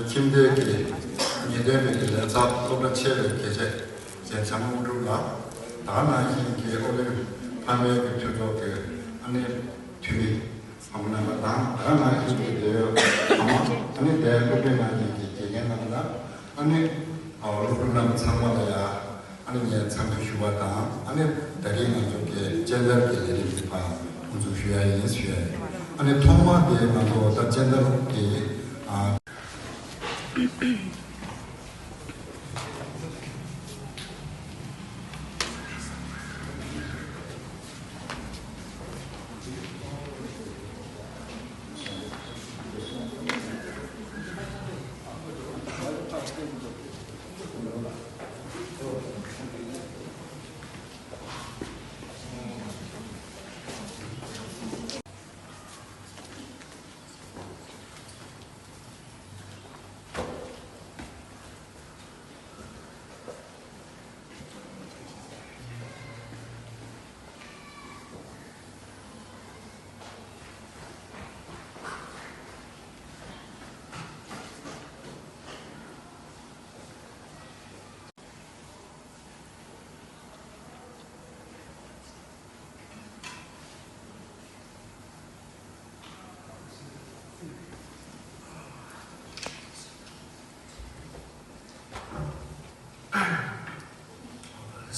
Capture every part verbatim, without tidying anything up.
ཁྱིམ་སྡེ་གི་ཉེས་དོན་པའི་གི་ལས་ཚབ་སློབ་གྲྭ་ཆེ་བའི་དགེ་ཆེ་མཛད་འཆར་དངོས་གྲུབ་ལགས། ད་ག་ནང་བཞིན་གྱི་ཨོ་གླིང་ཕ་མའི་གི་མཐུན་ཚོགས་ཀྱི་ཨ་ནེ་འཐུས་མི་ཕ་མ་རྣམ་པ་དང་། ད་ག་ནང་བཞིན་གྱི་འབྲེལ་ཡོད་ཕ་མ། ཨ་ནི་དེ་སློབ་གྲྭའི་ནང་བཞིན་གྱི་དགེ་རྒན་རྣམ་པ་དང་། ཨ་ནི་སློབ་ཕྲུག་རྣམ་པ་ཚང་མ་ལ་ཡ། ཨ་ནི་ངས་འཚམས་འདྲི་ཞུ་བ་དང་། ཨ་ནི་ད་རེས་ང་ཚོ་གི་སྤྱན་བསྟར་གྱི་ལས་རིམ་འདི་ཕར་དབུ་འཛུགས་ཞུ་ཡ་ཡིན་ཞུ་ཡ་ཡིན། ཨ་ནི་ཐོག་མར་དེ་ང་ཚོ་ད་སྤྱན་བསྟར་གྱི་ཨ།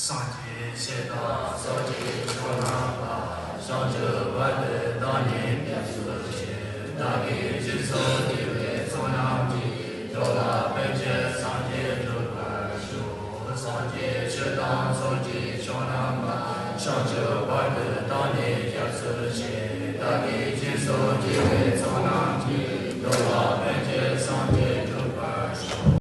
སངས་རྒྱས་ཆོས་དང་ཚོགས་ཀྱི་མཆོག་རྣམ་པ། བྱང་ཆུབ་བར་དུ་བདག་ནི་སྐྱབས་སུ་མཆི། བདག་གིས་སྦྱིན་སོགས་བགྱིས་པའི་ཚོགས་རྣམས་ཀྱིས། འགྲོ་བ་ཕན་ཕྱིར་སངས་རྒྱས་འགྲུབ་པར་ཤོག་སངས་རྒྱས་ཆོས་དང་ཚོགས་ཀྱི་མཆོག་རྣམ་པ། བྱང་ཆུབ་བར་དུ་བདག་ནི་སྐྱབས་སུ་མཆི། བདག་གིས་སྦྱིན་སོགས་བགྱིས་པའི་ཚོགས་རྣམས་ཀྱིས། འགྲོ་བ་ཕན་ཕྱིར་སངས་རྒྱས་འགྲུབ་པར་ཤོག་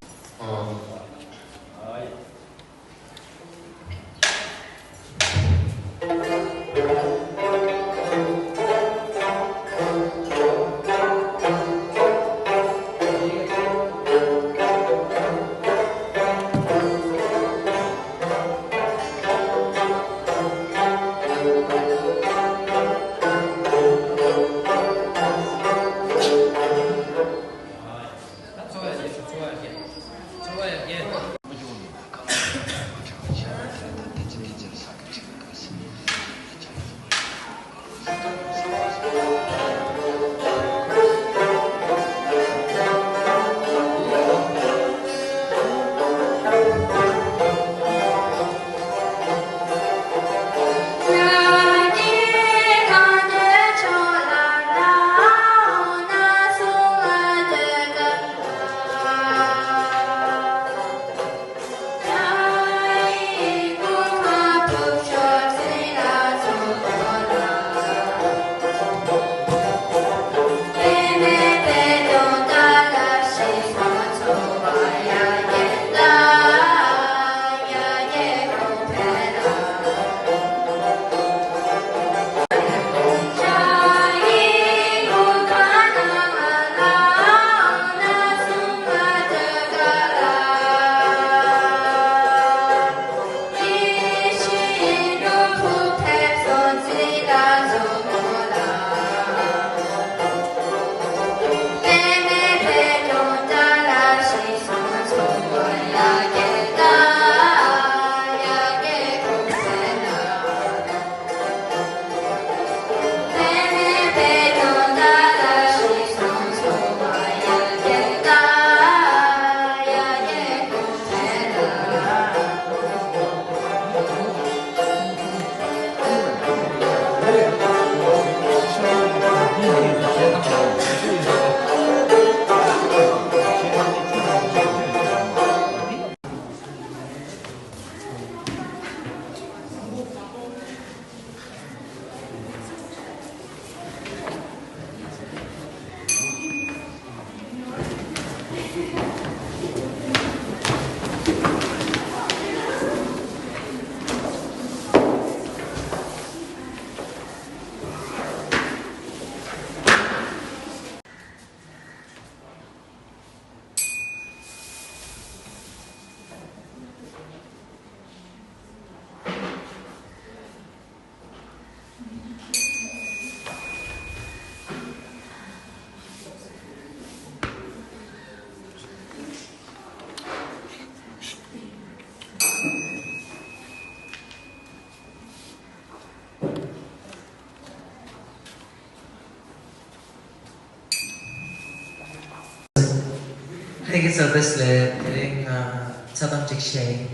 ཐེངས་གི་སར་བིས་ལས་དེ་རིང་ང་ཚ་གཏམ་ཅིག་བཤད་ཡིན།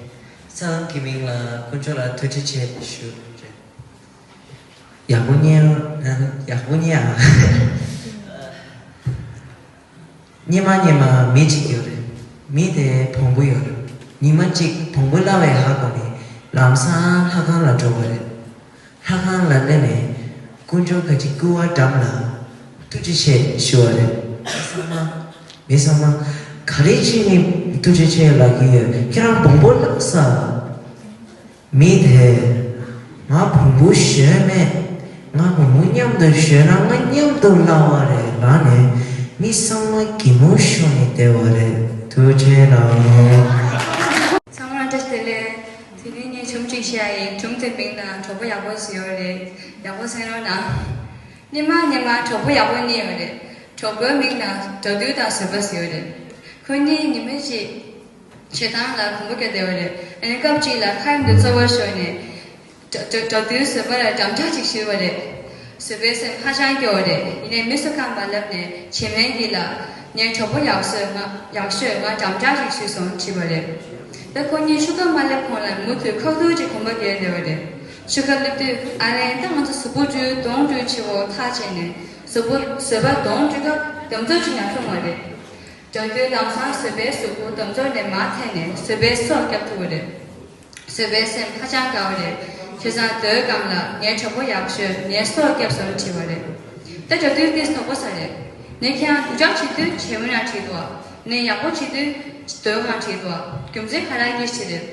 ཚ་གཏམ་གྱི་མིང་ལ་དཀོན་མཆོག་ལ་ཐུགས་རྗེ་ཆེ་ཞུ་རེད། ཡག་པོ་ཉན་རོགས། ཡག་པོ་ཉན་ཨ། སྙེ་མ་སྙེ་མ་མི་གཅིག་ཡོད་རེད། མི་དེ་བོང་བུ་ཡོད་རེད། ཉི་མ་གཅིག་བོང་བུ་གླ་བའི་ཧ་གོ་ནས་ལམ་སང་ལྷ་ཁང་ལ་འགྲོ་བ་རེད། ལྷ་ཁང་ལ་སླེབས་ནས་དཀོན་མཆོག་གི་སྐུ་པར་འགྲམ་ལ་ཐུགས་རྗེ་ཆེ་ཞུ་བ་རེད། མི་ཚང་མ། མི་ཚང་མ། ག་རེ་བྱས་ནས་ཐུགས་རྗེ་ཆེ་ལབ་ཀྱི་ཡོད། ཁྱེད་རང་བོང་བུ་བརླགས་ས། མི་དེ། ང་བོང་བུ་ཞོན་མེད། ང་བོང་བུ་མཉམ་དུ་ཞོན་ན་ང་མཉམ་དུ་བརླག་པ་རེད་ལབ་ནས་མི་ཚང་མ་གད་མོ་ཤོར་ནས་བསྡད་པ་རེད། ཐུགས་རྗེ་གནང་། ཚང་མ་བཀྲ་ཤིས་བདེ་ལེགས། དེ་རིང་ངས་སྒྲུང་གཅིག་བཤད་ཡ་ཡིན། སྒྲུང་དེའི་མིང་ལ་གྲོགས་པོ་ཡག་པོ་ཟེར་ཡོད་རེད། ཡག་པོ་གསན་རོགས་གནང་། སྔོན་མ་སྔོན་མ་གྲོགས་པོ་ཡག་པོ་གཉིས་ཡོད་རེད། གྲོགས་པོའི་མིང་ལ་དགྲ་འདུལ་དང་བཟོད་པ་ཟེར་ཡོད་རེད། ཁོ་གཉིས་ཉི་མ་གཅིག་བྱེ་ཐང་ལ་གོམ་པ་རྒྱག་བསྡད་པ་རེད། ཨ་ནི་སྐབས་གཅིག་ལ་ཁ་མདོག་གཙོ་བོ་ཤོར་ནས། དགྲ་དགྲ་དགྲ་འདུལ་བཟོད་པ་ལ་འགྲམ་ལྕག་ཅིག་གཞུས་པ་རེད། བཟོད་པའི་སེམས་ཧ་ཅང་སྐྱོ་བ་རེད། ཡིན་ནའི་མི་གསོད་ཁ་མ་ལབ་ནས་བྱེ་སྨན་གྱིས་ལ། ངའི་གྲོགས་པོ་ཡག་ཤོས་ང་ཡག་ཤོས་ང་འགྲམ་ལྕག་ཅིག་གཞུས་སོང་དྲིས་པ་རེད། ད་ཁོ་གཉིས་ཆུ་ཁ་མ་སླེབས་གོང་ལ་མུ་མཐུད་ཁ་ཐུག་ཅིག་གོམ་པ་རྒྱག་བསྡད་པ་རེད། ཆུ་ཁ་སླེབས་དུས་ཨ་ལན་ད་ང་ཚོ་གཟུགས་པོ་བཀྲུས་གདོང་བཀྲུས་བྱེད་པོ་ཐག་བཅད་ནས་གཟུགས་པོ་བཟོད་པ་གདོང་བཀྲུས་སྐབས་འདམ་རྫབ་ཅིག་ཉར་ཐུབ་མ་རེད། དགྲ་འདུལ་ལམ་སང་བཟོད་པའི་གཟུགས་པོ་འདམ་རྫབ་ནས་མར་འཐེན་ནས་བཟོད་པའི་སྲོག་བསྐྱབས་ཐུབ་པ་རེད། བཟོད་པའི་སེམས་ཧ་ཅང་དགའ་བ་རེད། བྱས་ཙང་དེའི་སྒང་ལ་ངའི་གྲོགས་པོ་ཡག་ཤོས་ངའི་སྲོག་བསྐྱབས་སོང་དྲིས་པ་རེད། ད་དགྲ་འདུལ་དེ་དོགས་པ་ཟ་རེད། ངས་ཁྱེད་རང་སྡུག་ཅག་བྱེད་དུས་བྱེ་སྨན་ན་བྲིས་འདུག་ངས་ཡག་པོ་བྱེད་དུས་སྡོད་ཁང་བྲིས་འདུག་རྒྱུ་མཚན་ག་རེ་གྱིས་བྱེད་རེད།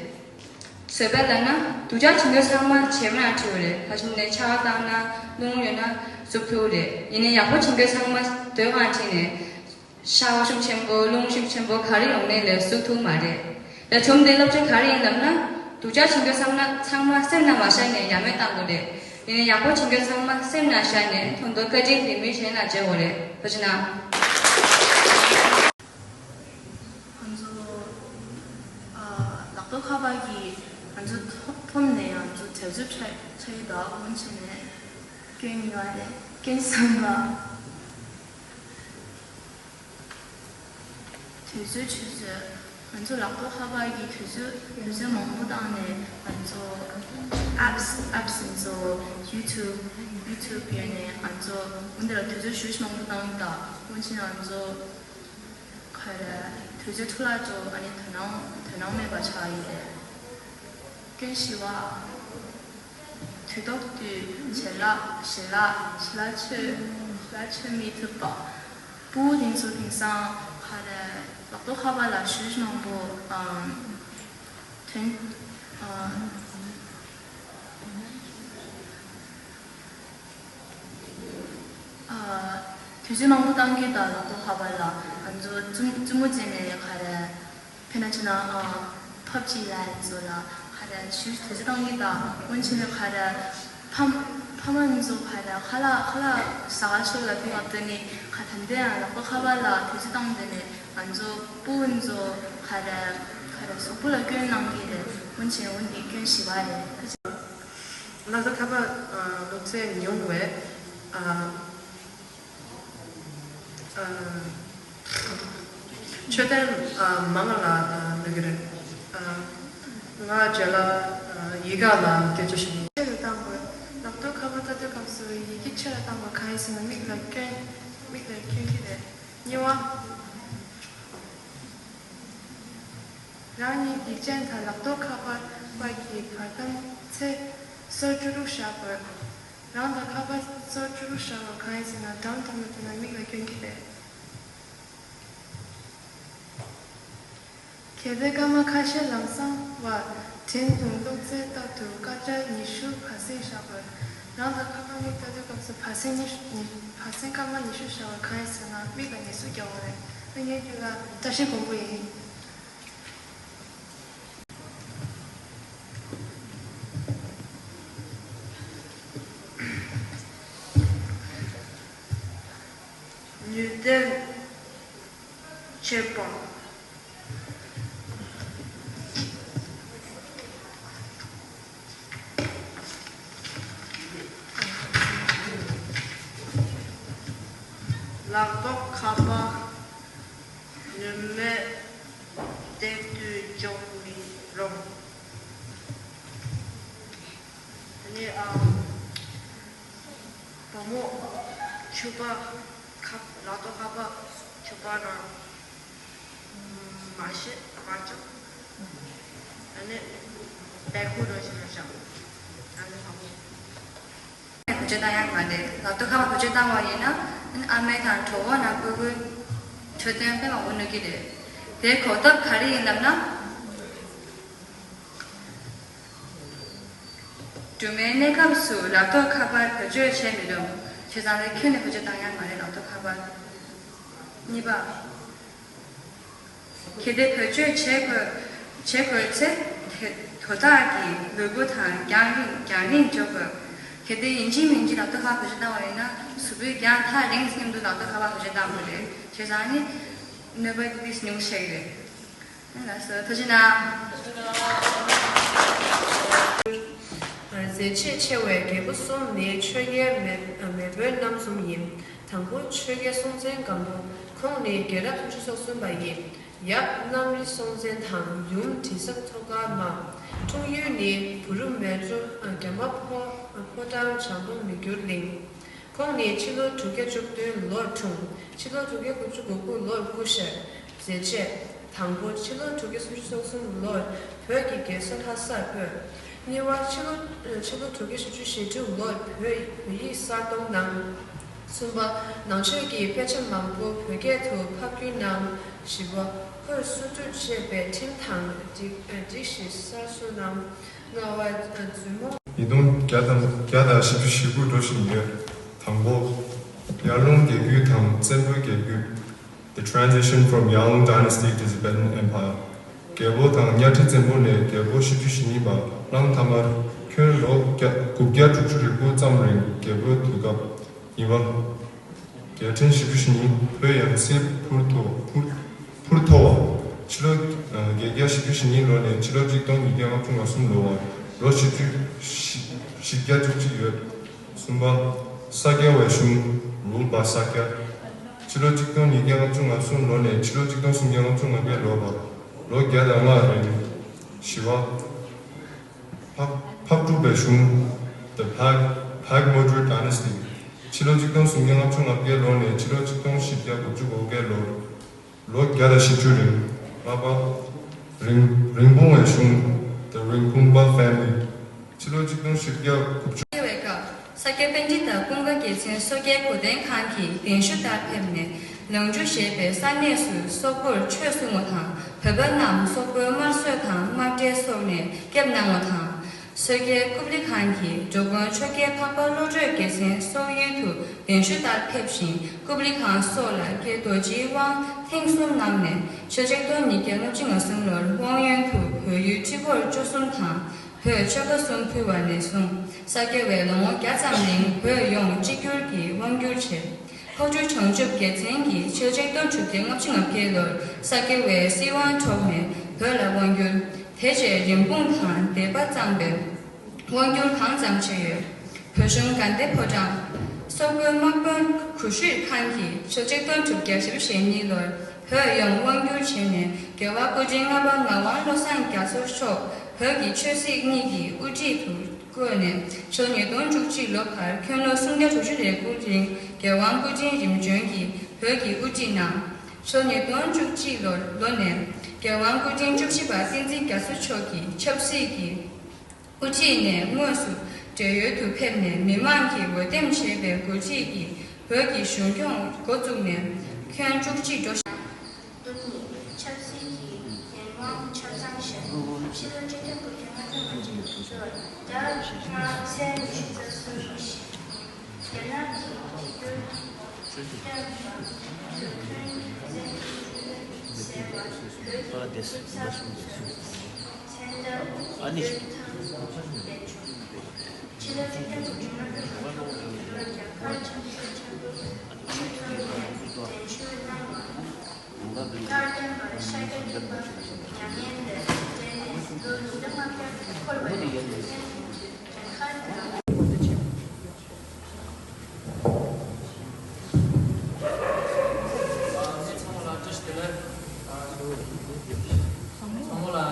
བཟོད་པ་ལབ་ན་སྡུག་ཅག་བྱེད་མཁན་ཚང་མ་བྱེ་སྨན་ན་བྲིས་པ་རེད། ད་ཕྱིན་ནས་ཆར་པ་བཏང་ན་རླུང་ཡོད་ན་ཟུག་ཐུབ་རེད། ཡིན་ནའི་ཡག་པོ་བྱེད་མཁན་ཚང་མ་སྡོད་ཁང་བྲིས་ནས། ཤ་བ་ཤུགས་ཆེན་པོ་རླུང་ཤུགས་ཆེན་པོ་ག་རེ་ཡོང་ནའི་ལས་ཟུག་ཐུབ་མ་རེད། ཡ་ཆོམ་དེ་སློབ་སྦྱོང་ག་རེ་ཡིན་ལབ་ན། སྡུག་ཅག་བྱེད་མཁན་ཚང་ན་ཚང་མ་སེམས་ནང་མ་བཞག་ནས་ཡ་མེད་བཏང་དགོས་རེད། ཡིན་ནའི་ཡག་པོ་བྱེད་མཁན་ཚང་མ་སེམས་ནང་བཞག་ནས་མཐོང་ཐོས་བཀའ་དྲིན་དེ་མི་གཞན་ལ་བྱེད་དགོས་རེད། ཐུགས་རྗེ་གནང་། ང་ཚོ་ཨ་ལག་ཐོག་ཁ་པར་གྱིས་ང་ཚོ་ཐོ་ཐོམ་ནས་ང་ཚོ་དུས་ཚོད་འཕྲད་འཕྲད་ཡོད། ད་འོན་ཆེ་ནས་སྐྱོན་ཡོད་རེད། སྐྱོན་བསམ་པ། དུས་ཚོད་ཆུད་ཟོས། ང་ཚོ་ལག་ཐོག་ཁ་པར་གྱི་དུས་ཚོད་དུས་ཚོད་མང་པོ་བཏང་ནས་ང་ཚོ་apps apps ང་ཚོ་YouTube YouTube ཡོད་ནས་ང་ཚོ་འོན་ཏེ་ལ་དུས་ཚོད་ཞེ་པོ་མང་པོ་བཏང་ཡོད། ད་འོན་ཆེ་ང་ཚོ་ག་རེ་དུས་ཚོད་ཐུགས་ལ་འཇོག་ཨ་ནི་དོ་སྣང་དོ་སྣང་མེད་པ་ཆགས་ཡོད་རེད། སྐྱོན་བཞི་པ། དུས་ཐོག་ཏུ་བྱིན་རླབས་བྱིན་རླབས་བྱིན་རླབས་མཆོད་བྱིན་རླབས་མཆོད་མི་ཐུབ་པ། ཕྲུ་གུ་དེ་ཚོ་དེང་སང་ག་རེ་ལག་ཐོག་ཁ་པར་ལ་ཞེ་པོ་མང་པོ་ཨམ་ཐོན་ཨ་ཨ་དུས་ཚོད་མང་པོ་བཏང་གི། ད་ལག་ཐོག་ཁ་པར་ལ་ང་ཚོ་རྩུབ་རྩུབ་མོ་བྱས་ནས་ག་རེ། དཔེར་ན་བྱས་ན་ཨ་PUBG ལབ་ཡ་ཚོ་ལ་ག་རེ་ཞེ་པོ་དུས་ཚོད་བཏང་གི། ད་འོན་ཆེ་ནས་ག་རེ་ཕ་མ་ཕ་མ་ཚོ་ག་རེ་ཁ་ལག་ཁ་ལག་ཟ་ག་ཕྱོགས་ལ་ཐུག་བ་དེ་ནི་ག་ད་ལྟའི་ཡང་ལག་པ་ཁ་པར་ལ་དུས་ཚོད་བཏང་དེ་ནི་ང་ཚོ་ཕྲུ་གུ་ཚོ་ག་རེ་ག་རེ་གཟུགས་པོ་ལ་སྐྱོན་གནང་གི་རེད། འོན་ཆེ་འོན་ཏེ་སྐྱོན་བཞི་པ་རེད། ལག་ཐོག་ཁ་པར་ཨ་ལོ་ཚད་ཉུང་བའི་ཨ་ཨ་མཆོད་རྟེན་ཨ་མང་ལ་ཨ་ལུས་ཀྱི་རེད། ཨ་ང་རྗེས་ལ་ཨ་ཡི་ག་ལ་སྐད་ཆ་ཞུ། ཆེ་རུ་བཏང་དགོས། ལག་ཐོག་ཁ་པར་ལྟ་དུས་སྐབས་སུ་ཡི་གེ་ཆེ་རུ་བཏང་དགོས། གང་ཡིན་ཟེར་ན་མིག་ལ་སྐྱོན་མིག་ལ་སྐྱོན་གྱི་རེད། གཉིས་པ། རང་ཉིད་སྡིག་ཅན་དང་ལག་ཐོག་ཁ་པར་བར་གྱི་བར་ཐག་ཚད་སོར་བཅུ་དྲུག་བཞག་དགོས། རང་དང་ཁ་པར་སོར་བཅུ་དྲུག་བཞག་པ་གང་ཡིན་ཟེར་ན་འགྲམ་དུ་མི་ཐོན་ན་མིག་ལ་སྐྱོན་གྱི་རེད། གལ་ཏེ་སྐར་མ་ཁ་ཤས་ལམ་སང་བར་དྲན་དུ་འདུག་ཚེ་རྟག་ཏུ་སྐར་ཆ་ཉི་ཤུ་བར་གསེང་བཞག་དགོས། རང་དང་ཁ་པར་མིག་ལྟ་དུས་སྐབས་སུ་བར་གསེང་ཉི་ཤུ་ཉི་བར་གསེང་སྐར་མ་ཉི་ཤུ་བཞག་པ་གང་ཡིན་ཟེར་ན་མིག་ལ་ངལ་གསོ་རྒྱག་དགོས་རེད། ཨ་ངའི་རྒྱུད་ལ་བཀྲ་ཤིས་ལྷུན་པོ་ཡིན། ནུས་ལྡན་བྱེད་པ། ལག་ཐོག་ཁ་པར་ནུས་མེད་ སྟེགས་དུས་འཇོག་མི་རུང་། ཨ་ནི་ཨ། བུ་མོ་ཕྱུ་པ་ཁ་ལག་ཏོ་ཁ་པ་ཕྱུ་པ་རང་མ་ཤེས་མ་ཅོ། ཨ་ནི་བེར་ཁུང་རོ་ཞིག་རོ་ཞང་ཨ་ནི་བུ་མོ། བེད་སྤྱོད་བཏང་ཡག་མ་རེད། ལག་ཏོ་ཁ་པ་བེད་སྤྱོད་བཏང་བ་ཡིན་ན་ཨ་མའི་དང་གྲོད་ཁོག་ནང་ཀུ་ཀུ་འཕྲོད་བསྟེན་དཔེ་མང་པོ་གནོད་ཀྱི་རེད། དེ་གོ་ཐབས་ག་རེ་ཡིན་ལབ་ན། སྦྲུམ་མའི་གནས་སྐབས་སུ་ལག་ཐོགས་ཁ་པར་བེད་སྤྱོད་བྱེད་མི་རུང་། བྱས་ཙང་ལས་ཁྱོན་ནས་བེད་སྤྱོད་བཏང་ཡག་མ་རེད་ལག་ཐོགས་ཁ་པར། གཉིས་པ། གལ་ཏེ་བེད་སྤྱོད་བྱེད་དགོས་བྱེད་དགོས་ཚེ། དེ་དོ་བདག་གི་ལུས་པོ་དང་རྒྱང་རིང་རྒྱང་རིང་འཇོག་དགོས། གལ་ཏེ་ཡིན་གཅིག་མིན་གཅིག་ལག་ཐོགས་ཁ་པར་བེད་སྤྱོད་བཏང་བ་ཡིན་ན་གཟུགས་པོའི་རྒྱང་ཐག་རིང་མཉམ་དུ་ལག་ཐོགས་ཁ་པར་བེད་སྤྱོད་བཏང་དགོས་རེད། བྱས་ཙང་ནི་གནོད་པ་ཏིས་ཉུང་ཤས་རེད། ལགས་སོ། ཐུགས་རྗེ་གནང་། མཛད་རྗེས་ཆེ་བའི་རྒྱལ་པོ་གསུམ་ནི་ཆོས་རྒྱལ་མེས་མེས་དབོན་རྣམ་གསུམ་ཡིན། དང་པོ་ཆོས་རྒྱལ་སྲོང་བཙན་སྒམ་པོ། ཁོང་ནི་རྒྱལ་རབས་སུམ་ཅུ་སོ་གསུམ་པ་ཡིན། ཡབ་གནམ་རི་སྲོང་བཙན་དང་ཡུམ་དྲི་ཟབ་ཐོག་དཀར་མ། འཁྲུངས་ཡུལ་ནི་བུ་རུ་མལ་ཇོ། རྒྱ་མ་ཕོ་ཕོ་བྲང་བྱམས་པ་མི་འགྱུར་གླིང་། ཁོང་ནི་ཕྱི་ལོ་དྲུག་བརྒྱ་བཅུ་བདུན་ལོར་འཁྲུངས། ཕྱི་ལོ་དྲུག་བརྒྱ་དགུ་བཅུ་གོ་དགུ་ལོར་སྐུ་གཤེགས། མཛད་རྗེས། དང་པོ་ཕྱི་ལོ་དྲུག་བརྒྱ་སུམ་ཅུ་སོ་གསུམ་ལོར་བོད་ཀྱི་རྒྱལ་ས་ལྷ་སར་སྤོས། གཉིས་པ་ཕྱི་ལོ་ཕྱི་ལོ་དྲུག་བརྒྱ་བཞི་བཅུ་ཞེ་དྲུག་ལོར་བོད་བོད་ཡིག་གསར་གཏོད་གནང་། གསུམ་པ་ནང་ཆོས་ཀྱི་དཔེ་ཆ་མང་པོ་བོད་སྐད་དུ་ཕབ་བསྒྱུར་གནང་། བཞི་པ་ཧོར་སུ་ཏྲུ་ཅེས་པའི་ཁྲིམས་དང་སྒྲིག་སྒྲིག་གཞི་གསར་བཟོ་གནང་། ལྔ་པ་མཛོད་མོ། ཉིས་སྟོང་བརྒྱ་དང་བརྒྱ་དང་བཞི་བཅུ་ཞེ་དགུ་འགྲོ་བཞིན་ཡོད། དང་པོ། ཡར་ཀླུང་རྒྱལ་རྒྱུད་དང་བཙན་པོའི་རྒྱལ་རྒྱུད། The transition from Yarlung dynasty to Tibetan Empire. རྒྱལ་པོ་དང་གཉའ་ཁྲི་བཙན་པོ་ནས་རྒྱལ་པོ་བཞི་བཅུ་ཞེ་གཉིས་པ་གླང་ཐ་མར་ཁྱོན་ལོ་བརྒྱ་དགུ་བརྒྱ་དྲུག་ཅུ་རེ་དགུ་ཙམ་རིང་རྒྱལ་པོའི་དུས་སྐབས། གཉིས་པ། རྒྱལ་ཕྲན་བཞི་བཅུ་ཞེ་གཉིས་བོད་ཡང་སྲིད་འཕུར་ཐོག་འཕུར་འཕུར་ཐོག་ཕྱི་ལོ་བརྒྱད་བརྒྱ་བཞི་བཅུ་ཞེ་གཉིས་ལོ་ནས་ཕྱི་ལོ་གཅིག་སྟོང་ཉིས་བརྒྱ་ལྔ་བཅུ་ང་གསུམ་ལོ་བར་ལོ་བཞི་བཅུ་བཞི་བརྒྱ་བཅུ་གཅིག་ཡོད། གསུམ་པ། ས་སྐྱ་བའི་གཞུང་། Ruled by Sakya. ཕྱི་ལོ་གཅིག་སྟོང་ཉིས་བརྒྱ་ལྔ་བཅུ་ང་གསུམ་ལོ་ནས་ཕྱི་ལོ་གཅིག་སྟོང་སུམ་བརྒྱ་ལྔ་བཅུ་ང་བརྒྱད་ལོ་བར་ལོ་བརྒྱ་དང་ལྔ་རིང་། བཞི་པ། ཕག་ཕག་གྲུ་པའི་གཞུང་། The Phag Phag Modrö Dynasty. ཕྱི་ལོ་གཅིག་སྟོང་སུམ་བརྒྱ་ལྔ་བཅུ་ང་བརྒྱད་ལོ་ནས་ཕྱི་ལོ་གཅིག་སྟོང་བཞི་བརྒྱ་དགུ་བཅུ་གོ་བརྒྱད་ལོར། ལོ་བརྒྱ་དང་བཞི་བཅུ་རིང་། ལྔ་པ། རིན་རིན་སྤུངས་པའི་གཞུང་། The Rinpungpa Family. ཕྱི་ལོ་གཅིག་སྟོང་བཞི་བརྒྱ་དགུ་བཅུ། སྐྱེ་བའི་སྐབས་ས་སྐྱ་པཎྜི་ཏ་ཀུན་དགའ་རྒྱལ་མཚན་སོག་རྒྱལ་གོ་དན་ཁང་གི་གདན་ཞུ་ལྟར་ཕེབས་ནས་ལང་ཇུ་ཞེས་པའི་ས་གནས་སུ་སོག་པོར་ཆོས་གསུང་བ་དང་བོད་པ་རྣམས་སོག་པོའི་དམར་གསོད་དང་དམག་འབྲེལ་སོགས་ནས་སྐྱབས་གནང་བ་དང་། སོག་རྒྱལ་ཀུབ་ལི་ཁང་གི་འགྲོ་མགོན་ཆོས་རྒྱལ་འཕགས་པ་བློ་གྲོས་རྒྱལ་མཚན་སོག་ཡུལ་དུ་གདན་ཞུ་ལྟར་ཕེབས་ཤིང་ཀུབ་ལི་ཁང་སོགས་ལ་སྐྱེས་རྡོ་རྗེའི་དབང་ཐེངས་གསུམ་གནང་ནས་ཕྱི་ལོ་ཆིག་སྟོང་ཉིས་བརྒྱ་ལྔ་བཅུ་ང་གསུམ་ལོར་དབང་ཡོན་དུ་བོད་ཡུལ་ཁྲི་སྐོར་བཅུ་གསུམ་དང་བོད་ཆོལ་ཁ་གསུམ་ཕུལ་བ་ནས་བཟུང་ས་སྐྱ་བས་ལོ་ངོ་བརྒྱ་ཙམ་རིང་བོད་ཡོངས་གཅིག་གྱུར་གྱི་དབང་བསྒྱུར་བྱས། ཕག་གྲུ་བྱང་ཆུབ་རྒྱལ་མཚན་གྱིས་ཕྱི་ལོ་ཆིག་སྟོང་དྲུག་བརྒྱ་ལྔ་བཅུ་ང་བརྒྱད་ལོར་ས་སྐྱ་བའི་སྲིད་དབང་འཕྲོག་ནས་བོད་ལ་དབང་བསྒྱུར། དེ་རྗེས་རིན་སྤུངས་དང་སྡེ་པ་གཙང་པས་དབང་བསྒྱུར་གང་ཙམ་བྱས་ཡོད། བོད་གཞུང་དགའ་ལྡན་ཕོ་བྲང་། སོག་པོའི་དམག་དཔོན་གུ་ཤྲི་ཁཱན་གྱིས་ཕྱི་ལོ་ཆིག་སྟོང་དྲུག་བརྒྱ་བཞི་བཅུ་ཞེ་གཉིས་ལོར་བོད་ཡོངས་དབང་བསྒྱུར་བྱས་ནས་རྒྱལ་བ་སྐུ་ཕྲེང་ལྔ་པ་ངག་དབང་བློ་བཟང་རྒྱ་མཚོ་མཆོག་བོད་ཀྱི་ཆོས་སྲིད་གཉིས་ཀྱི་དབུ་ཁྲིད་དུ་བསྐོས་ནས་ཕྱི་ལོ་ཉིས་སྟོང་བཅུ་གཅིག་ལོ་བར་ཁྱོན་ལོ་སུམ་བརྒྱ་དྲུག་ཅུ་རེ་དགུ་རིང་རྒྱལ་དབང་སྐུ་ཕྲེང་རིམ་བྱོན་གྱིས་བོད་ཀྱི་དབུ་ཁྲིད་གནང་། ཕྱི་ལོ་ཉིས་སྟོང་བཅུ་གཅིག་ལོ་ལོ་ནས་རྒྱལ་དབང་སྐུ་ཕྲེང་བཅུ་བཞི་པ་བསྟན་འཛིན་རྒྱ་མཚོ་མཆོག་གིས་ཆབ་སྲིད་ཀྱི་དབུ་ཁྲིད་ནས་དངོས་སུ་བགྲེས་ཡོལ་དུ་ཕེབས་ནས་མི་མང་གིས་འོས་འདེམས་བྱས་པའི་འགོ་ཁྲིད་ཀྱིས་བོད་ཀྱི་གཞུང་སྐྱོང་འགོ་བཙུགས་ནས་ཁྱོན་བཅུ་གཅིག་འགྲོ། བདུན་ནི་ཆབ་སྲིད་ཀྱི་འགན་དབང་ཆ་ཚང་བཞག་ཕྱི་ལོ་ཆིག་སྟོང་དགུ་བརྒྱ་ལྔ་བཅུ་ང་གཅིག་ལོར་ཟླ་ལྔ་ཚེས་ཉི་ཤུ་རྩ་གསུམ་ཉིན་རྒྱ་ནག་གི་དེ་དུས་ཀྱི་སྐྱབས་དང་དུས་ཀུན་བཙན་གྱི་ཁྲིམས་ཟེར་བ་བོད་ཀྱི་དུས་ཚོད་གསར་དུ་བཟོས་ནས་མཚན་རྟགས་ཨ་ནི་ཐང་ལས་བྱུང་། ཕྱི་ལོ་ཆིག་སྟོང་དགུ་བརྒྱ་ལྔ་བཅུ་ང་དྲུག་ལོར་རྒྱ་གར་ཆབ་སྲིད་ཆེན་པོ་ཁྲིམས་ཐོག་ནས་གདན་ཞུ་གནང་བ། མཐར་སྟོན་པ་ཤཱཀྱ་ཐུབ་པ་མྱ་ངན་ལས་འདས་ནས་ལོ་ཉིས་སྟོང་ལྔ་བརྒྱ་འཁོར་བའི་དུས་ཆེན་དེ་ཁ་ཚང་མ་ལ་བཀྲ་ཤིས་བདེ་ལེགས།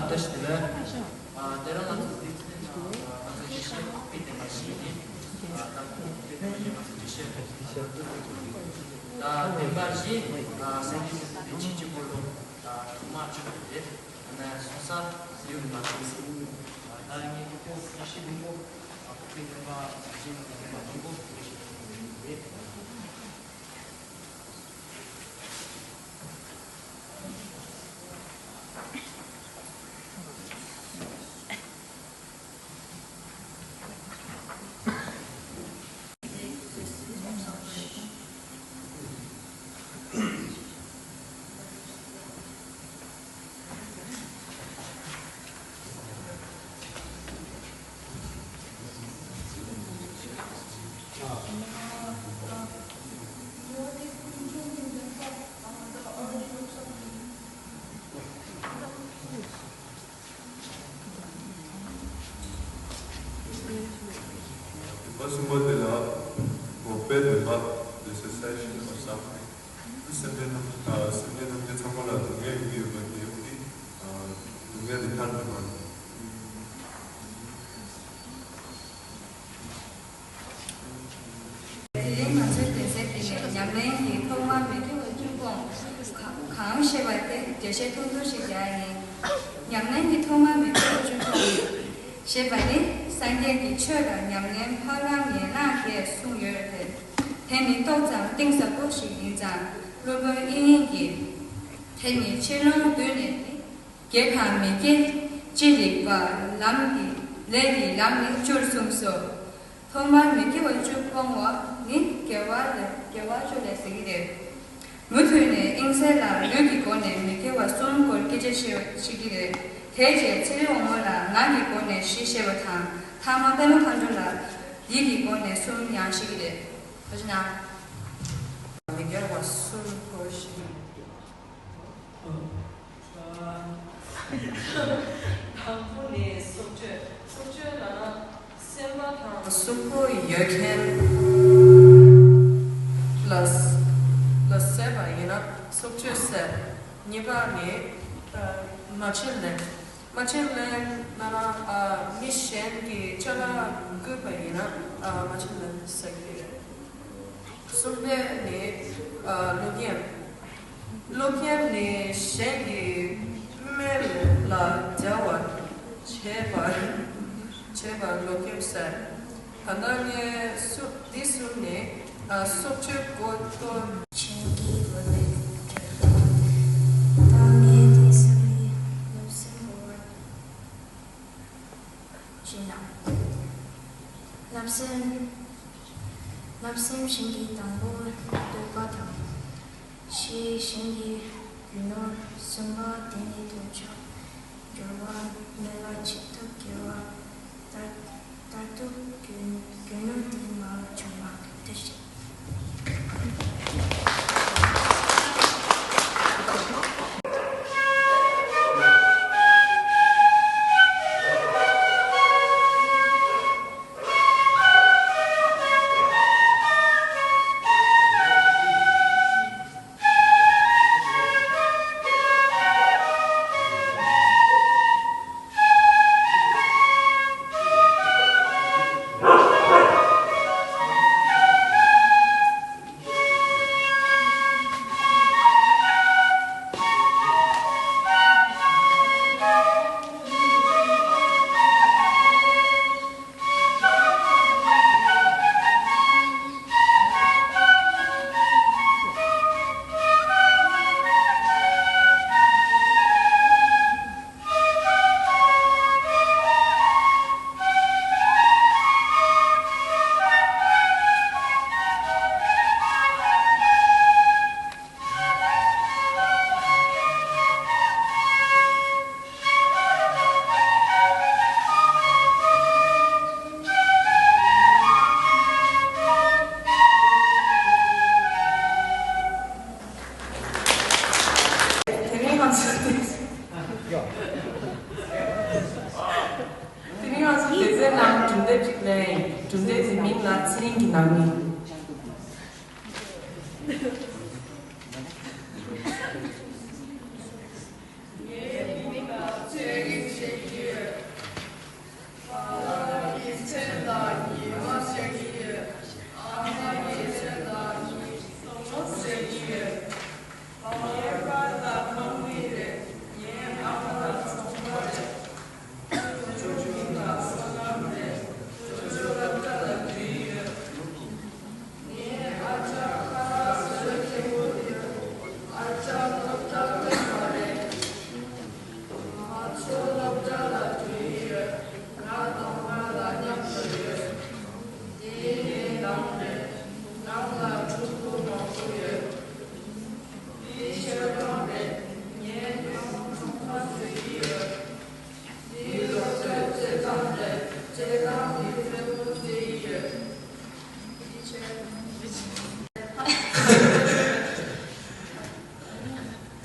བཀྲ་ཤིས་བདེ་ལེགས། ཨ་དེ་རིང་ང་ཚོ་འདི་ཚོ་ནས་ང་ཚོ་འགྲེལ་བཤད་ཁོག་པའི་བདེན་པ་བཞི་ཡིན། ཨ་ད་ཁོག་པའི་བདེན་པ་བཞི་ང་ཚོ་འགྲེལ་བཤད་ད་བདེན་པ་བཞི་ཨ་སངས་རྒྱས་ཆོས་ཚུལ་དེ་ཕྱིན་ཅི་མ་ལོག་ཨ་ཐོག་མར་བརྗོད་པ་རེད། ཨ་ནི་སོང་ས་ཡོད་མ་ཐུབ་ཟིན། ཨ་ད་ངས་ཁོ་བཀྲ་ཤིས་ལྷུན་པོ་ཨ་ཁོག་པའི་བདེན་པ་བཞི་ང་ཚོ་བདེན་པ་ལྷུན་པོ་འགྲེལ་བཤད་རེད། བདེན་པ་གསུམ་པ་དེ་ལ་འགོག་པའི་བདེན་པ། The cessation of suffering. སེམས་ཅན་རྣམས་ཨ་སེམས་ཅན་ཐམས་ཅད་ཚང་མ་ལ་སྡུག་བསྔལ་ཡོང་གི་ཡོད་པ་དེ་ཡོང་གི་ཨ་སྡུག་བསྔལ་དེ་ཐར་འགྲོ་བ། དེ་རིང་ང་ཚོའི་གདན་སའི་སྟེང་ནས་ཉམས་ལེན་གྱི་ཐོག་མར་མི་དགེ་བ་བཅུ་སྤོང་གང་ཞེས་པ་དེ་འགྲེལ་བཤད་ཐུང་ཐུང་ཞིག་རྒྱག་ཡིན། ཉམས་ལེན་གྱི་ཐོག་མར་མི་དགེ་བ་བཅུ་སྤོང་ཞེས་པ་ནི་སངས་རྒྱས་ཀྱིས་ཆོས་དང་ཉམས་ལེན་འཕགས་ལམ་ཡན་ལག་བརྒྱད་གསུངས་ཡོད་དེ། དེ་ནི་ཏོག་ཙམ་གཏིང་ཟབ་པོ་ཞིག་ཡིན་ཙང་སློབ་དཔོན་དབྱིག་གཉེན་གྱིས་དེ་ནི་ཆེ་ལོང་བདུན་ནས་ནི། དགེ་དང་མི་དགེ་ཅི་རིགས་པ། ལམ་གྱི་ལས་ཀྱི་ལམ་ནི་བཅུར་གསུངས་སོ། ཐོག་མར་མི་དགེ་བ་བཅུ་སྤོང་བ་ནི་དགེ་བ་ལས་དགེ་བ་བཅུ་ལས་ཟེར་གྱི་རེད། མུ་མཐུད་ནས་དབྱིངས་གསལ་ལ་ལུས་ཀྱི་སྒོ་ནས་མི་དགེ་བ་གསུམ་སྐོར་སྐད་ཆ་བཤད་བཤད་ཀྱི་རེད། དེའི་རྗེས་ཚེ་རིང་དབང་མོ་ལ་ངག་གི་སྒོ་ནས་བཞི་བཤད་པ་དང་ཐ་མ་པདྨ་མཁའ་འགྲོ་ལ་ཡིད་ཀྱི་སྒོ་ནས་གསུམ་ཡང་བཤད་ཀྱི་རེད། ཐུགས་རྗེ་གནང་། མི་དགེ་བ་གསུམ་སྐོར་ཞིག་དང་པོ་ནི་སྲོག་གཅོད། སྲོག་གཅོད་ལབ་ན་སེམས་པ་དང་གཟུགས་པོ་ཡོད་མཁན་ལ་ལ་བསད་པ་ཡིན་ན་སྲོག་གཅོད་ཟེར། གཉིས་པ་ནི་ཨ་མ་བྱིན་ལེན། མ་བྱིན་ལེན་ལབ་ན་ཨ་མི་གཞན་གྱི་ཅ་ལག་བརྐུས་པ་ཡིན་ན་ཨ་མ་བྱིན་ལེན་ཟེར་གྱི་རེད། གསུམ་པ་ནི་ཨ་ལོག་གཡེམ། ལོག་གཡེམ་ནི་གཞན་གྱི་སྨན་ལ་འཛེམ་པ་བྱས་པ་བྱས་པ་ལོག་གཡེམ་ཟེར། ད་ལྟ་ངས་སུ་འདི་གསུམ་ནི་ཨ་སྲོག་གཅོད་གོ་ཏོ། ཆེན་གྱི་ལོ་ལེགས་གྲོལ་ཏོ། ད་ངས་འདི་གསུམ་ནི་བསླབ་སེམས་གོ་བ་བྱས་ན། བསླབ་སེམས། བསླབ་སེམས་ཤིང་གི་དང་པོ་འདོད་པ་དང་། ཕྱིས་ཤིང་གི་རྒྱུ་ནོར། གསུམ་པ་དེ་ནི་ཐོབ་བྱ་སྦྱོར་བ། སྨོན་ལམ་བྱེད་ཐབས་དགེ་བ། མཐར་མཐར་ཐུག་རྒྱུ་རྒྱུ་ནོར་དེ་མ་བྱུང་བ་དེ་ཞིག་དེ་རིང་ང་ཚོ་དེ་དེ་རིང་ང་ཚོ་སྡེ་ཚན་ནང་གྲུབ་འབྲས་གཅིག་ལེན་ཡིན། གྲུབ་འབྲས་དེ་མིང་ལ་ཚེ་རིང་གི་ནང་མི། ངའི་མིང་ལ་ཚེ་རིང་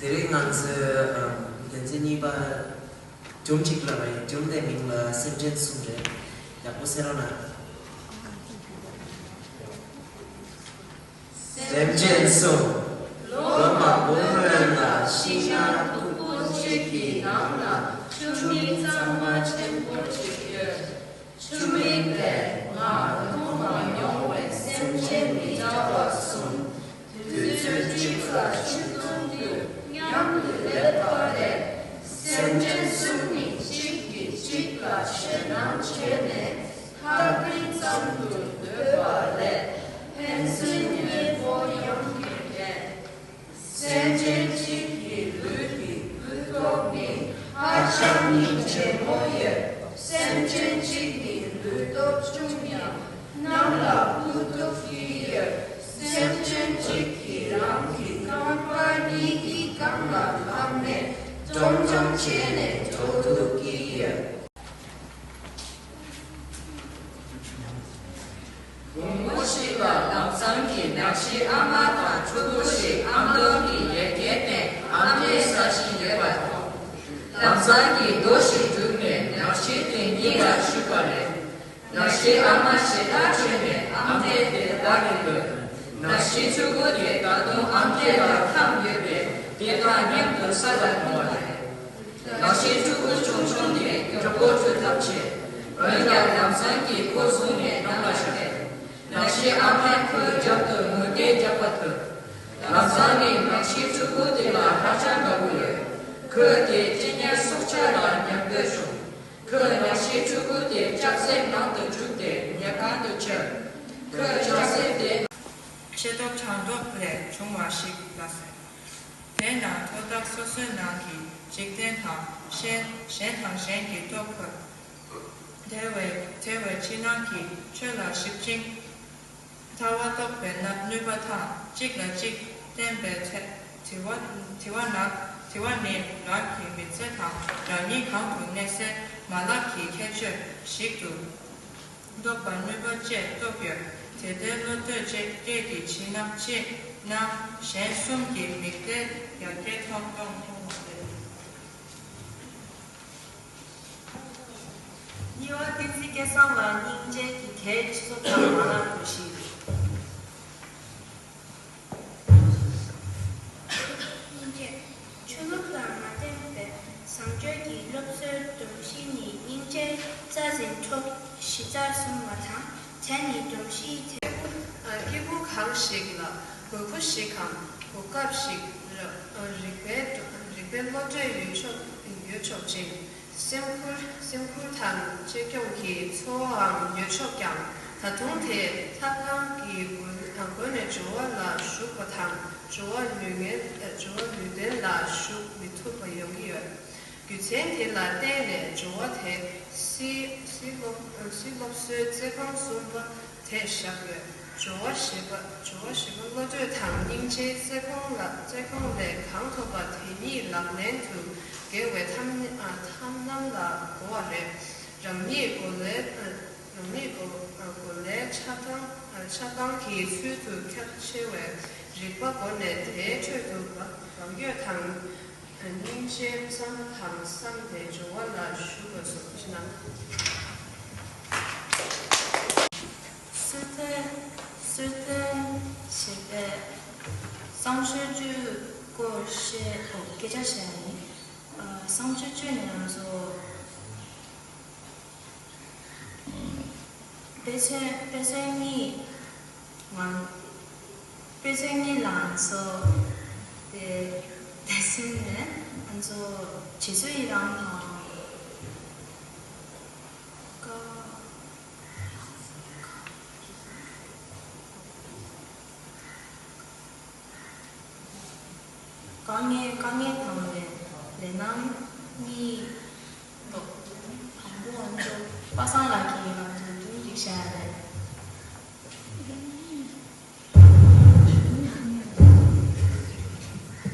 དེ་རིང་ང་ཚོའི་ཨམ་ལེ་ཚན་གཉིས་པ་སྒྲུང་གཅིག་ལབ་པ་ཡིན། སྒྲུང་དེའི་མིང་ལ་སེམས་ཅན་གསུམ་རེད། ཡག་པོ་གསན་རོགས་གནང་། སེམས་ཅན་གསུམ། ལོ་མང་པོའི་སྔོན་ལ་ཤིང་ནགས་སྟུག་པོ་གཅིག་གི་ནང་ལ་ཆུ་མིག་གཙང་མ་ཆེན་པོ་གཅིག་ཡོད། ཆུ་མིག་ལས་མར་མཐོང་མ་མྱོང་བའི་སེམས་ཅན་མི་འདྲ་བ་གསུམ། དུས་ཚོད་གཅིག་ལ་ཆུ་འཐུང་དུས་མཉམ་དུ་སླེབས་པ་རེད། སེམས་ཅན་གསུམ་ནི་གཅིག་གིས་གཅིག་ལ་ཞེད་སྣང་བྱས་ནས་ཐག་རིང་ཙམ་དུ་སྡོད་པ་ལས་ཕན་ཚུན་གཉེན་པོ་ཡོང་གི་མེད། སེམས་ཅན་གཅིག་གི་ལུས་ཀྱི་སྤུ་མདོག་ནི་ཧ་ཅང་སྙིང་རྗེ་མོ་ཡོད། སེམས་ཅན་གཅིག་ནི་ལུས་སྟོབས་ཆུང་ཡང་གནམ་ལ་འཕུར་ཐུབ་ཀྱི་ཡོད། སེམས་ཅན་གཅིག་གིས་རང་གི་རྐང་པ་གཉིས་ཀྱི་སྒང་ལ་ལངས་ནས་ཀྲོང་ཀྲོང་བྱས་ནས་འགྲོ་ཐུབ་ཀྱི་ཡོད། དགོང་མོ་ཞིག་ལ་ལམ་སང་གི་ནག་ཤིའི་ཨ་མ་དང་ཕྲུ་གུ་ཞིག་ཨམ་སྟོག་གི་ཡལ་གའི་སྟེང་ཨམ་ཕྲན་ཟ་བཞིན་ཡོད་པ་མཐོང་། ལམ་སང་གི་རྡོ་ཞིག་བརྒྱུགས་ནས་ནག་ཤི་དེ་གཉིད་ལ་ཞུགས་པ་རེད། ནག་ཤིའི་ཨ་མ་ཞེད་སྣང་བྱས་ནས་ཨམ་ཕྲན་དེ་བདག་གིར་འདོད། ནག་ཤིའི་ཕྲུ་གུ་དེ་ད་དུང་ཨམ་ཕྲན་ལ་འཐམས་ཡོད་པས་དེ་དང་མཉམ་དུ་ས་ལ་ལྷུང་བ་རེད། ནག་ཤིའི་ཕྲུ་གུ་ཆུང་ཆུང་དེ་མགྱོགས་པོ་བྲོས་ཐབས་བྱས། འོན་ཀྱང་ལམ་སང་གིས་ཁོ་བཟུང་ནས་ནང་ལ་བཞག་པས། ནག་ཤིའི་ཨ་མས་ཁོའི་རྒྱབ་ཏུ་ངུ་སྐད་རྒྱག་པ་ཐོས། ལམ་སང་ནི་ནག་ཤིའི་ཕྲུ་གུ་དེ་ལ་ཧ་ཅང་དགའ་པོ་ཡོད། ཁོས་དེའི་གཅེས་ཉར་སྲོག་ཆགས་ལ་ཉར་འདོད་བྱུང་། ཁོས་ནག་ཤིའི་ཕྲུ་གུ་དེ་ལྕགས་སྲེག་ནང་དུ་བཅུག་སྟེ་ཉལ་ཁང་དུ་ཁྱེར། ཁོས་ལྕགས་སྲེག་དེ། ཤེས་རྟོགས་ཆགས་མདོག་ལས་བྱུང་བ་ཞིག་ལ་ཟེར། དེས་ན་ཐོག་མཐའ་སོ་སོའི་ནང་གི་འཇིག་རྟེན་དང་གཞན། གཞན་དང་གཞན་གྱི་ཐོག་ཁར། དེ་བས་དེ་བས་ཕྱི་ནང་གི་ཆོས་ལ་ཞིབ་ཅིང་ཐར་བ་རྟོགས་པའི་ནུས་པ་དང་གཅིག་ལ་གཅིག་བརྟེན་པའི་ཚེ། དྲི་བ། དྲི་བ་ན། དྲི་བ་ནི་རང་གི་མི་ཚེ་དང་རང་ཉིད་གང་དུ་གནས་སའི་མ་ལག་གི་ཁྱད་ཆོས་ཤིག་ཏུ་འདོགས་པར་ནུས་པ་བཅས་རྟོགས་ཡོད། དེ་ལྟའི་བློ་གཏོད་བཅས་སྐད་ཀྱི་ཕྱི་ནང་ཕྱི་ནང་གཞན་གསུམ་གྱི་མིག་ལྟས་ཡར་རྒྱས་མཐོང་མཐོང་མཐོང་བ་རེད། གཉིས་པ་བསྟན་འཛིན་སྐལ་བཟང་ལ་སྙིང་རྗེ་གི་གལ་ཆེ་ཚོ་དང་མ་ལག་གོ་ཤིས། སྙིང་རྗེ། ཆོས་ལུགས་དང་མ་བརྟེན་པའི་བཟང་སྤྱོད་ཀྱི་སློབ་གསོའི་སྒྲོམ་གཞི་ནི་སྙིང་རྗེའི་རྩ་འཛིན་གྲོགས་གཞི་རྩར་བཟུང་བ་དང་། དེ་ནི་སྒྲོམ་གཞིའི་ཐད། སྐྱེ་དགུ་གང་ཞིག་ལ་དགོས་མཁོ་ཞིག་གམ་གོ་སྐབས་ཤིག་རིག་པའི་རིག་པའི་བློ་གྲོས་ཡོད་ཆོག་ཡོད་ཆོག་ཅིང་། སེམས་ཁུར་སེམས་ཁུར་དང་གཅེས་སྐྱོང་གི་ཚོར་བའང་ཡོད་ཆོག་ཀྱང་། ད་དུང་དེ་ཐབ་ཁང་གི་སྒོ་སྒོ་ནས་སྦྱོར་བ་ལ་ཞུགས་པ་དང་། སྦྱོར་བ་ལུས་ངན་སྦྱོར་བ་ལུས་རྟེན་ལ་ཞུགས་མི་ཐུབ་པ་ཡོང་གི་ཡོད། རྒྱུ་མཚན་དེ་ལ་བརྟེན་ནས་སྦྱོར་བ་དེ་སི་སི་སློབ་སི་སློབ་གསོའི་རྩེད་ཁང་གསུམ་པ་དེ་བཞག་ཡོད། སྦྱོར་བ་ཞེས་པ་སྦྱོར་བ་ཞེས་པ་བློ་གྲོས་དང་སྙིང་རྗེའི་རྩེད་ཁང་ལ་རྩེད་ཁང་ལས་གང་ཐོབ་པ་དེ་ཉིད་ལག་ལེན་དུ་འགེལ་བའི་ཐབས་ཉ་ཨ་ཐབས་ལམ་ལ་གོ་བ་རེད། རང་ཉིད་གོ་ལའི་ཨ་རང་ཉིད་གོ་ཨ་གོ་ལའི་ཆགས་སྡང་ཨ་ཆགས་སྡང་གི་ཚུལ་དུ་ཁྱབ་ཆེ་བའི་རིག་པ་སྒོ་ནས་དེའི་ཁྲོད་དུ་བག་བག་ཡོད་དང་། སྙིང་རྗེ་བསམ་པ་དང་བསམ་པའི་སྦྱོར་བ་ལ་ཞུགས་པ་སོགས་ཕྱི་ནང་། སྲོལ་རྟེན། སྲོལ་རྟེན་ཞེས་པས་བསམ་སྤྱོད་བཅུའི་སྐོར་བཤད་དགོས་སྐད་ཆ་བཤད་ནི། ཨ་བསམ་སྤྱོད་བཅུ་ནི་ང་ཚོ་དཔེ་མཚོན་དཔེ་མཚོན་གཉིས། ང་དཔེ་མཚོན་གཉིས་ལ་ང་ཚོ་དེ་དེ་མཚོན་ནས་ང་ཚོ་རྗེ་བཙུན་ཡི་རང་དང་ཀ་དཀའ་ངལ་དཀའ་ངལ་དང་ལས་ལས་སྣང་གཉིས་ཐོག་དང་པོ་ང་ཚོ་པ་སངས་ལགས་ཀྱིས་ང་ཚོ་སྒྲུང་ཞིག་བཤད་ཡ་རེད།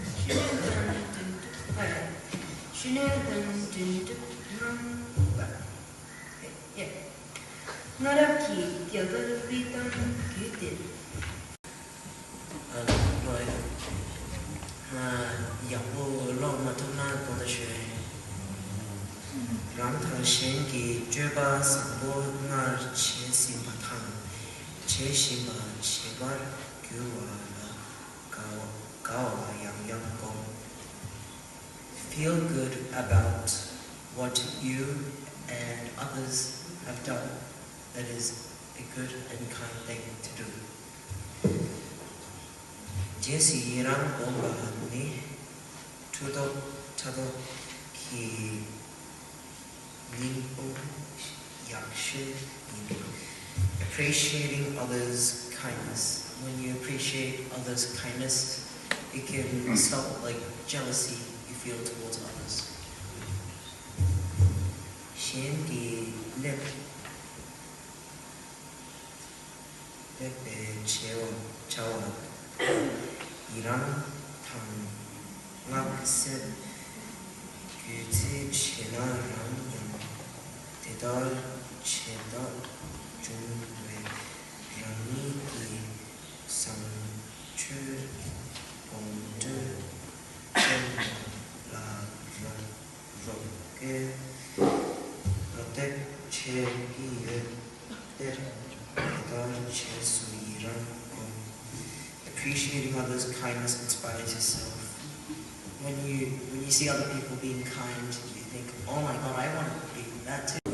ཤུལ་ལུས་དོན་བདུན་སྒྲུབ་པ་ཡིན། ཤུལ་ལུས་དོན་བདུན་སྒྲུབ་གནང་བ་རེད། སྔ་རབས་ཀྱི་རྒྱལ་པོ་ལུམྦི་ཏོན་རྒྱུད་འདིར། ཨ་ལོ་ཨ་ཡ། ཨ་ཡག་པོ། བྱོས། རང་དང་གཞན་གྱི་སྤྱོད་པ་བཟང་པོ་སྔར་བྱས་ཟིན་པ་དང་། བྱེད་བཞིན་པ་བྱེད་པར་འགྱུར་བ་ལ་དགའ་དགའ་བ་ཡང་ཡང་སྒོམ། Feel good about what you and others have done. That is a good and kind thing to do. རྗེས་སུ་ཡི་རང་སྒོམ་པ་ནི་འཁྲུལ་རྟོག་ཕྲག་དོག་གི་སྙིང་པོ་ཡག་ཤོས་ཡིན། Appreciating others' kindness. When you appreciate others' kindness, it can stop, like, jealousy you feel towards others. གཞན་གྱི་སླེབས། སླེབས་པའི་བྱ་བ་བྱ་བ་ཡི་རང་དང་བསྔགས་བརྗོད་བྱས་ན་རང་ཡང་དེ་ལྟར་བྱེད་ཐབས་བྱུང་བས། རང་ཉིད་ཀྱི་བཟང་སྤྱོད་གོང་འཕེལ་ཅན་ལ་རོགས་རོགས་སྐྱོར་རོགས་འདེགས་བྱེད་ཀྱི་ཡོད། དེར་དེ་ལྟར་བྱས་སུ་ཡི་རང་སྒོམ། Appreciating others' kindness inspires yourself. When you when you see other people being kind, you think, "Oh my God, I want to be that too."